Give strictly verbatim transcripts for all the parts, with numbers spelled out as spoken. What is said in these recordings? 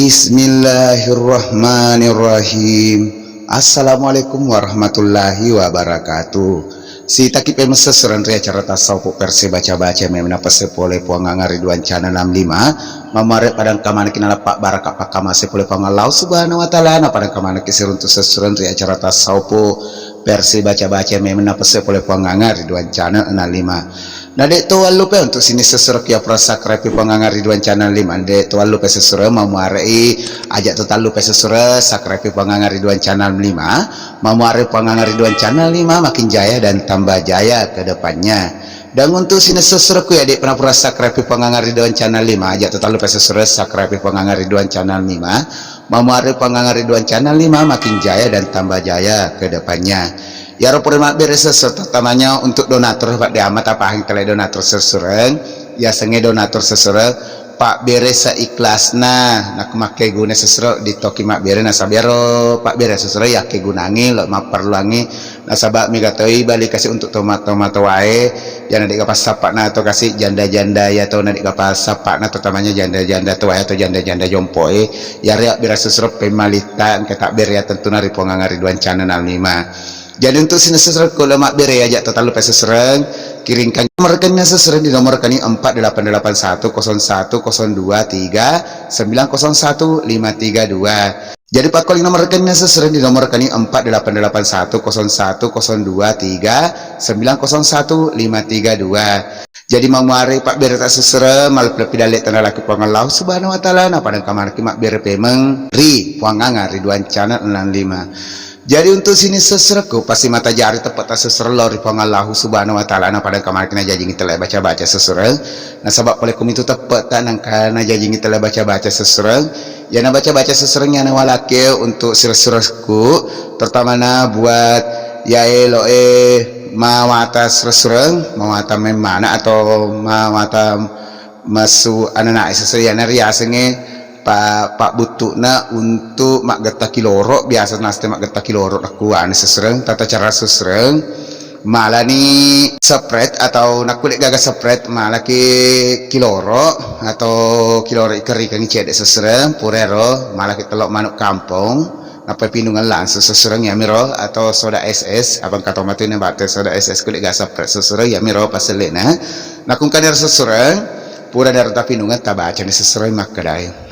Bismillahirrahmanirrahim. Assalamualaikum warahmatullahi wabarakatuh. Sitaki pemessesereng ri acara tassaupu versi baca-baca memeng napesse pole Puang Anga ri duancana enam lima. Mamuare padang kamanaki nalappa baraka pakkamase pole Puang Allah Subhanahu wa Ta'ala, na padang kamanaki siruntu sessereng ri acara tassaupu versi baca-baca memeng napesse pole Puang Anga ri duancana enam lima. Na de' to wallupe untuk sining sessereng ki appura subscribe Puang Anga ri duancana lima, de' to wallupe sessereng mamuarei aja' to tallupe sessereng subscribe Puang Anga ri duancana lima, mamuare Puang Anga ri duancana lima makin jaya dan tambah jaya ke depannya. Dan untuk sining sessereng ku ya de' pernah pura subscribe Puang Anga ri duancana lima, aja' to tallupe sessereng subscribe Puang Anga ri duancana lima, mamuare Puang Anga ri duancana lima makin jaya dan tambah jaya ke depannya. Iyaro pura mabbere sessereng, terutama untuk donatur, Pak, de' amata pahang tele donatur sessereng, yasengnge donatur sessereng, pabbere seikhlasna, nakko makkeguna sessereng ditoki mabbere, nasaba iyaro pabbere sessereng yakkegunangngi lo mapparelluangngi, nasaba mega toi bali kasi untuk toma-, tomatoae, yana de' gaga passappa'na to kasi janda-janda ya to, na de' gaga passappa'na to tamanya janda-janda toae atau janda-janda jompoe, yare abbere sessereng pemmalitta engka tabbere ya tentuna ri Puang Anga ri duancana enam lima. Jadi untuk sining sessereng ko le mabbere aja' to tallupe sessereng, kiringkan nomor rekeningna sessereng di nomor rekening empat delapan delapan satu kosong satu kosong dua tiga sembilan kosong satu lima tiga dua. Jadi pakkuling nomor rekeningna sessereng di nomor rekening empat delapan delapan satu kosong satu kosong dua tiga sembilan kosong satu lima tiga dua. Jadi mamuare pabbereta sessereng, malebbi-lebbi dalle' tanalaki Puang Allah Subhanahu wa Ta'ala, na padang kamanaki mabbere pemeng ri Puang Anga ri duancana enam lima. Jadi untuk sining sesserengku, pasti mata jari teppeta sessereng lao ri Puang Allahu Subhanahu wa Ta'ala, na padang kamanaki najajingi tele baca-baca sessereng. Nasaba pole kumitu teppeta nangka najajingi tele baca-baca sessereng. Yana baca-baca sessereng yana walake untuk sesserengku, terutamana buat yae loe mawata sessereng, mawata memmana atau mawata messu ananae sessereng, yana riasengnge pa-, pabbuttu'na untuk maggetta kiloro, biasa naste maggetta kiloro nakkuana sessereng, tata cara sessereng, malani separate atau nakkude gaga separate, malaki kiloro atau kiloro ikerikengi cedde sessereng, purero malaki tello manuk kampong, nappa pinungeng langsung sessereng yamiro atau soda S S, abang kato matu ne bate soda S S kude gaga separate sessereng yamiro pasellena. Nakungkaniro sessereng, pura daro tapinungeng tabacani sessereng makkedae.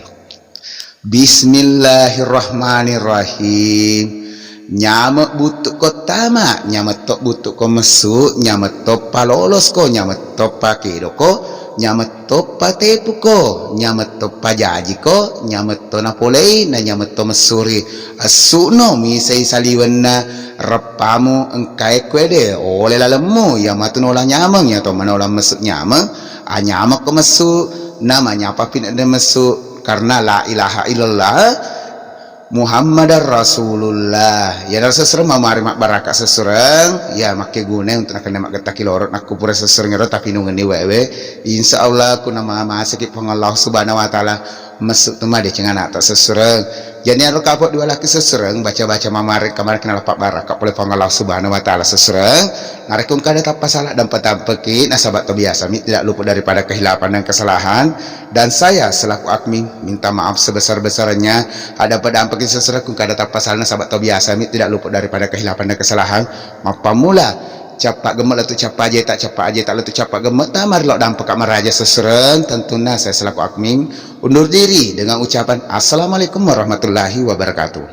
Bismillahirrahmanirrahim. Nyame' buttu'ko tama, nyame' to buttu'ko messu, nyame' to palolosko, nyame' to pakedoko, nyame' to patepuko, nyame' to pajajiko, nyame' to napolei, na nyame' to messuri. Essu'no misai saliwenna reppamu engkae kuede, ole lalemmu, iya matu nola nyameng, iya to manola messu nyameng, anyamekko messu, na manyapa pinedde messu. Karena la ilaha illallah Muhammadar Rasulullah. Iyana sessereng mamari mabbaraka sessereng, ya makkegunai untuk nakenna maggetta kiloro, nakku pura sessereng ero tapinungenni wewe. Insya Allah kuna mamaseki Puang Allah Subhanahu wa Ta'ala, messu tu madeceng anakta sessereng. Jadi ero kapok diwalaki sessereng, baca-baca mamari kamari kena lapabbaraka pole Puang Allah Subhanahu wa Ta'ala sessereng. Narekko engka ada tappa salah dan patampeki, nasaba to biasa mi tidak luput daripada kehilafan dan kesalahan. Dan saya selaku admin minta maaf sebesar-besarnya. Ada padampeki sessereng ku kada tappa salah nasaba to biasa mi tidak luput daripada kehilafan dan kesalahan. Mappamula, cappa gemme' lettu cappa ajeta, cappa ajeta lettu cappa gemme', tamari lo dampeka maraja sessereng. Tentunna saya selaku admin undur diri dengan ucapan assalamualaikum warahmatullahi wabarakatuh.